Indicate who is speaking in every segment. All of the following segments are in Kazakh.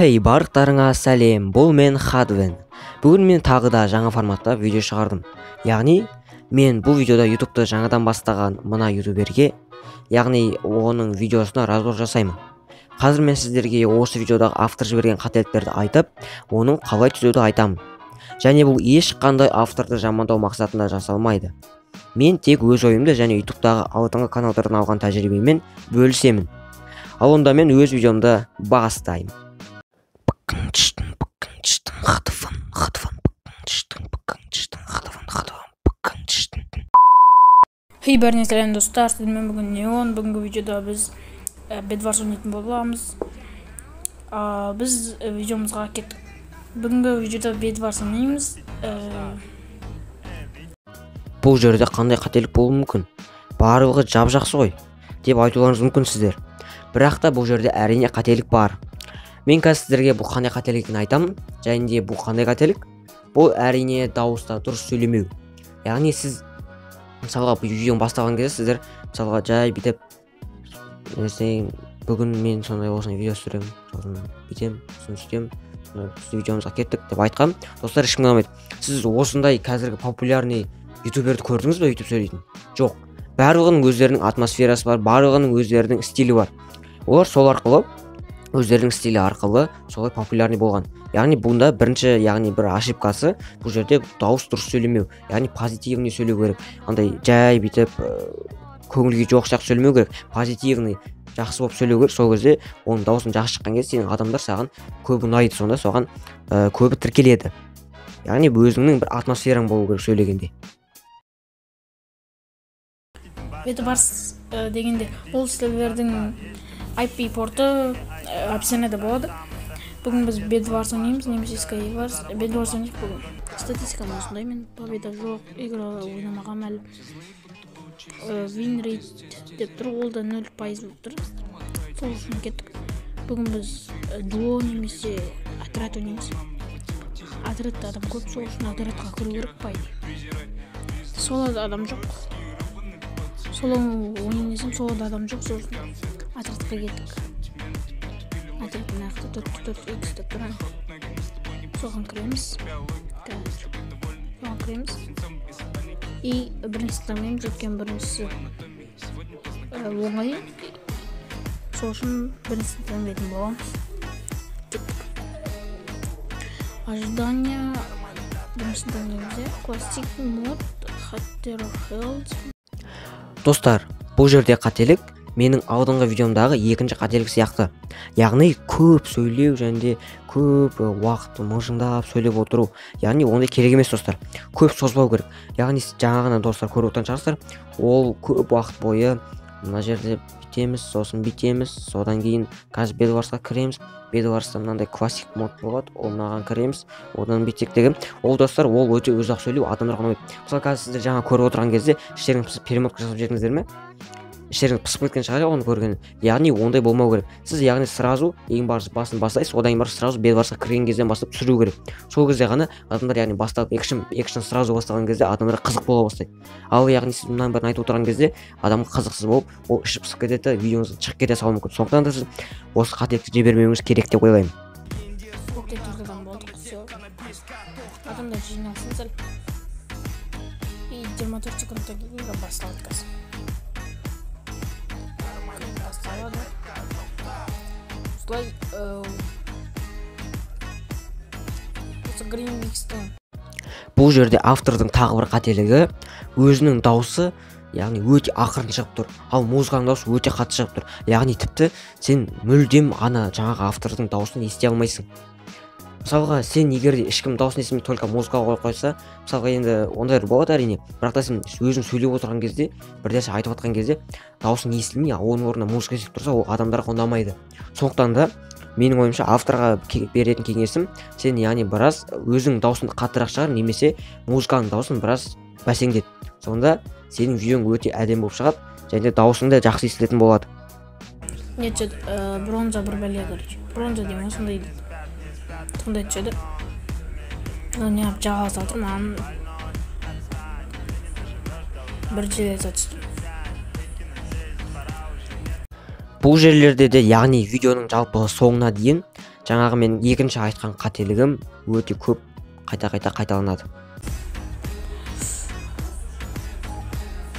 Speaker 1: Хей, барлықтарыңа сәлем, бұл мен Хадвен. Бүгін мен тағы да жаңа форматта видео шығардым. Яғни, мен бұл видеода YouTube'ты жаңадан бастаған мына ютуберге, яғни оның видеосына разбор жасаймын. Қазір мен сіздерге осы видеодағы автор жіберген қателіктерді айтып, оның қалай түзеуді айтамын. Және бұл ешқандай авторды жамандау мақсатында жасалмайды. Мен тек өз ойымды және YouTube'тағы алдыңғы каналдардан алған тәжірибемен бөлісемін. Ал онда мен өз видеомды бастаймын.
Speaker 2: Хей, бәріне сәлем достар, сіздермен бүгін Неон. Бүгінгі видеода біз Bedwars ойнайтын боламыз. Біз видеомызға кеттік. Бүгінгі видеода Bedwars ойнаймыз.
Speaker 1: Бұл жерде қандай қателік болуы мүмкін? Барлығы жап-жақсы ғой деп айтуларыңыз мүмкін сіздер. Бірақ та бұл жерде әрине қателік бар. Мен қазір сіздерге бұл қандай қателік екенін айтамын. Және де бұл қандай қателік? Бұл әрине дауыста дұрыс сөйлемеу. Яғни сіз мысалға бұл видеоны бастаған кезде сіздер мысалға жай бүйтіп бүгін мен сондай осындай видео түсіремін, сосын бүйтемін, сосын сөйтемін, видеомызға кеттік деп айтқан достар ешкімге ұнамайды. Сіз осындай қазіргі популярный ютуберді көрдіңіз бе өйтіп сөйлейтін? Жоқ. Барлығының өздерінің атмосферасы бар, барлығының өздерінің стилі бар. Олар сол арқылы өздерінің стилі арқылы солай популярный болған. Яғни бұнда бірінші, яғни бір ошибкасы бұл жерде дауыс дұрыс сөйлемеу, яғни позитивный сөйлеу керек. Андай жай бүйтіп көңіл күй жоқ сияқты сөйлемеу керек. Позитивный, жақсы болып сөйлеу керек. Сол кезде оның дауысын жақсы шыққан кезде сенің адамдар саған көп ұнайды, сонда соған көбі тіркеледі. Яғни өзіңнің бір атмосфераң болу керек сөйлегенде.
Speaker 2: Bedwars дегенде ол сервердің IP порты описаниеда болады. Бүгін біз Bedwars ойнаймыз, немесе Skywars. Bedwars ойнайық бүгін. Статистикам осындай, мен победа жоқ, игра ойнамағам әлі. Win rate деп тұр, ол да 0% болып тұр. Сол үшін кеттік. Бүгін біз дуо немесе отряд ойнаймыз. Отрядта адам көп, сол үшін отрядқа кіру керек по идее. Солода адам жоқ. Соло ойнайын десем, солода адам жоқ, сол үшін отрядқа кеттік. Отряд мына жақта 4-4x деп тұр. Соған кіреміз. Соған кіреміз. И біріншісін таңдаймыз, өйткені біріншісі оңай. Сол үшін біріншісін таңдайтын боламыз. Кеттік. Ожидание біріншісін таңдаймыз. Классик мод, Хаттер Хелд.
Speaker 1: Достар, бұл жерде қателік менің алдыңғы видеомдағы екінші қателік сияқты. Яғни көп сөйлеу және де көп уақыт мыжыңдап сөйлеп отыру. Яғни ондай керек емес достар. Көп созбау керек. Яғни жаңа ғана достар көріп отырған шығарсыздар, ол көп уақыт бойы мына жерде бүйтеміз, сосын бүйтеміз, содан кейін қазір Bedwarsқа кіреміз. Bedwarsта мынандай классик мод болады, ол мынаған кіреміз, одан бүйтсек деген. Ол достар, ол өте ұзақ сөйлеу адамдарға ұнамайды. Мысалы қазір сіздер жаңа көріп отырған кезде іштеріңіз пысып перемотка жасап жедіңіздер ме? Іштеріңіз пысып кеткен шығар оны көрген. Яғни ондай болмау керек. Сіз яғни сразу ең басын бастайсыз, одан кейін барып сразу Bedwarsқа кірген кезден бастап түсіру керек. Сол кезде ғана адамдар яғни басталып экшн сразу бастаған кезде адамдарға қызық бола бастайды. Ал яғни сіз мынаның бәрін айтып отырған кезде адамға қызықсыз болып, ол іші пысып кетеді, видеоңыз шығып кете салуы мүмкін. Сондықтан да сіз осы қателікті жібермеуіңіз керек деп ойлаймын.
Speaker 2: Көкте төрт адам болдық, всё. Адамдар жиналсын сәл. И 24 секундтан кейін басталады қазір. Басталады. Осылай осы Green Mix'тің.
Speaker 1: Бұл жерде автордың тағы бір қателігі, өзінің дауысы яғни өте ақырын шығып тұр, ал музыканың дауысы өте қатты шығып тұр. Яғни тіпті сен мүлдем ана жаңағы автордың дауысын ести алмайсың. Мысалға сен егер де ешкім дауысын естімей только музыка қойып қойса, мысалға енді ондайлар болады әрине, бірақ та сен өзің сөйлеп отырған кезде, бір нәрсе айтып жатқан кезде дауысың естілмей, оның орнына музыка естіліп тұрса, ол адамдарға ұнамайды. Сондықтан да менің ойымша авторға беретін кеңесім, сен яғни біраз өзің дауысыңды қаттырақ шығар, немесе музыканың дауысын біраз бәсеңдет. Сонда сенің видеоң өте әдемі болып шығады, және де дауысың да жақсы естілетін болады.
Speaker 2: Нет, бронза бір бәле, короче. Бронза деймін, сондай дейді. Сондай түседі. Неғып жаға салды, маған бір железо түсті.
Speaker 1: Бұл жерлерде де, яғни видеоның жалпы соңына дейін жаңағы мен екінші айтқан қателігім өте көп қайта-қайта қайталанады.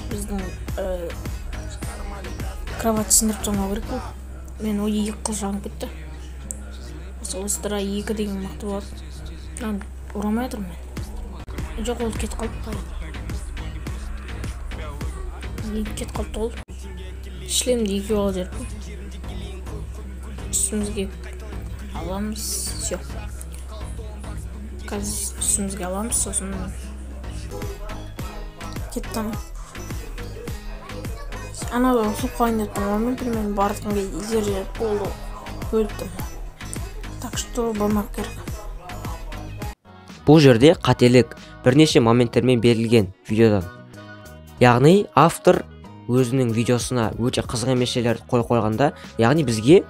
Speaker 2: Біздің кровать сындырып тастамау керек бұл. Мен ой 2 қыл жанып кетті. Осы остра 2 деген мықты болады. Мынаны ұрамай жатырмын мен. Жоқ, ол кетіп қалды. Неге кетіп қалды ол? Шлемді екеу алып жіберіппін. Үстімізге аламыз, все. Қазір үстімізге аламыз, сосын кетті ана. Анау ұсып қалайын деп тұрмын, мен примерно бардым кезде жер болды, өліп тұрмын. Так что болмақ керек.
Speaker 1: Бұл жерде қателік бірнеше моменттермен берілген видеодан. Яғни автор өзінің видеосына өте қызық емес жерлерді қойып қойғанда, яғни бізге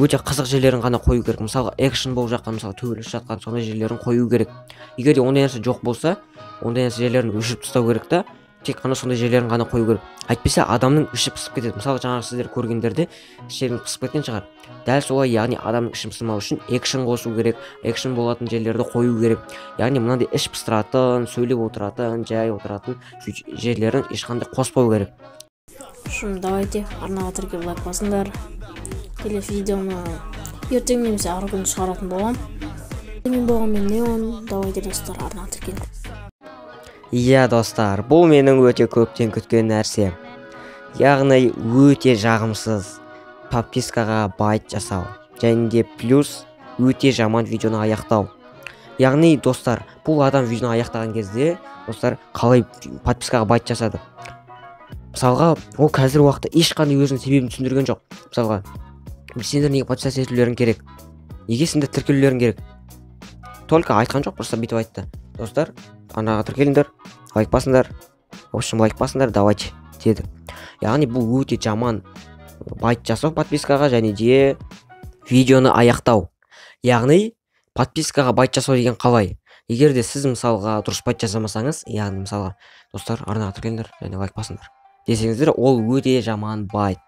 Speaker 1: өте қызық жерлерін ғана қою керек. Мысалға, экшн болып жатқан, мысалы, төбелесіп жатқан сондай жерлерін қою керек. Егер де ондай нәрсе жоқ болса, ондай нәрсе жерлерін өшіріп тастау керек та, тек қана сондай жерлерін ғана қою керек. Әйтпесе адамның іші пысып кетеді. Мысалы, жаңағы сіздер көргендерде іштерің пысып кеткен шығар. Дәл солай, яғни адамның ішін пысырмау үшін экшн қосу керек, экшн болатын жерлерді қою керек. Яғни мынандай іш пыстыратын, сөйлеп отыратын, жай отыратын жерлерін ешқандай қоспау керек.
Speaker 2: Шын, давайте арнаға тіркеліп лайк басыңдар. Келесі видеоны ертең немесе арғы күні шығаратын боламын. Мен болғанмен Неон. Давайте достар, арнаға тіркеліңдер.
Speaker 1: Иә достар, бұл менің өте көптен күткен нәрсем. Яғни өте жағымсыз подпискаға байт жасау және де плюс өте жаман видеоны аяқтау. Яғни достар, бұл адам видеоны аяқтаған кезде достар қалай подпискаға байт жасады? Мысалға, ол қазір уақытта ешқандай өзінің себебін түсіндірген жоқ. Мысалға, сендер неге подписаться етулерің керек? Неге сендер тіркелулерің керек? Только айтқан жоқ, просто бүйтіп айтты. Достар, анаға тіркеліңдер, лайк басыңдар, в общем, лайк басыңдар, давайте деді. Яғни бұл өте жаман байт жасау подпискаға және де видеоны аяқтау. Яғни подпискаға байт жасау деген қалай? Егер де сіз мысалға дұрыс байт жасамасаңыз, яғни мысалға достар арнаға тіркеліңдер және лайк басыңдар десеңіздер, ол өте жаман байт.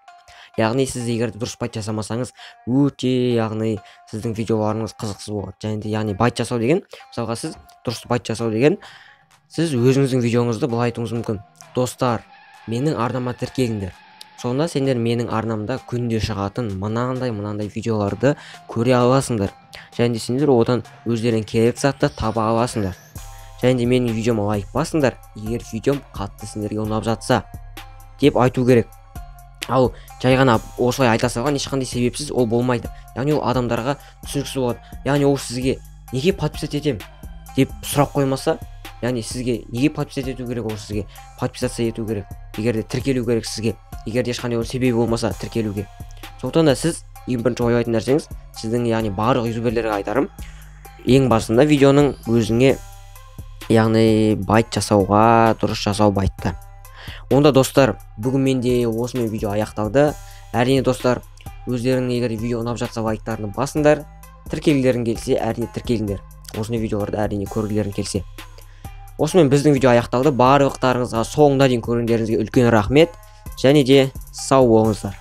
Speaker 1: Яғни сіз егер дұрыс байт жасамасаңыз, өте, яғни сіздің видеоларыңыз қызықсыз болады. Және де яғни байт жасау деген, мысалға сіз дұрыс байт жасау деген, сіз өзіңіздің видеоңызды былай айтуыңыз мүмкін. Достар, менің арнама тіркеліңдер. Сонда сендер менің арнамда күнде шығатын мынандай видеоларды көре аласыңдар. Және де сендер одан өздерің керек затты таба аласыңдар. Және де менің видеома лайк басыңдар, егер видеом қатты сендерге ұнап жатса деп айту керек. Ал жай ғана осылай айта салған ешқандай себепсіз ол болмайды. Яғни ол адамдарға түсініксіз болады. Яғни ол сізге неге подписаться етем деп сұрақ қоймаса, яғни сізге неге подписаться ету керек, ол сізге подписаться ету керек. Егер де тіркелу керек сізге, егер де ешқандай себебі болмаса тіркелуге. Сондықтан да сіз ең бірінші ойлайтын нәрсеңіз, сіздің яғни барлық ютуберлерге айтарым, ең басында видеоның өзіңе яғни байт жасауға, дұрыс жасау байтты. Онда достар, бүгін менде осымен видео аяқталды. Әрине достар, өздерінің егер видео ұнап жатса лайктарını басыңдар, тіркелгілерің келсе әрине тіркеліңдер. Осындай видеоларды әрине көргілерің келсе. Осымен біздің видео аяқталды. Барлықтарыңызға соңына дейін көргендеріңізге үлкен рахмет және де сау болыңыздар.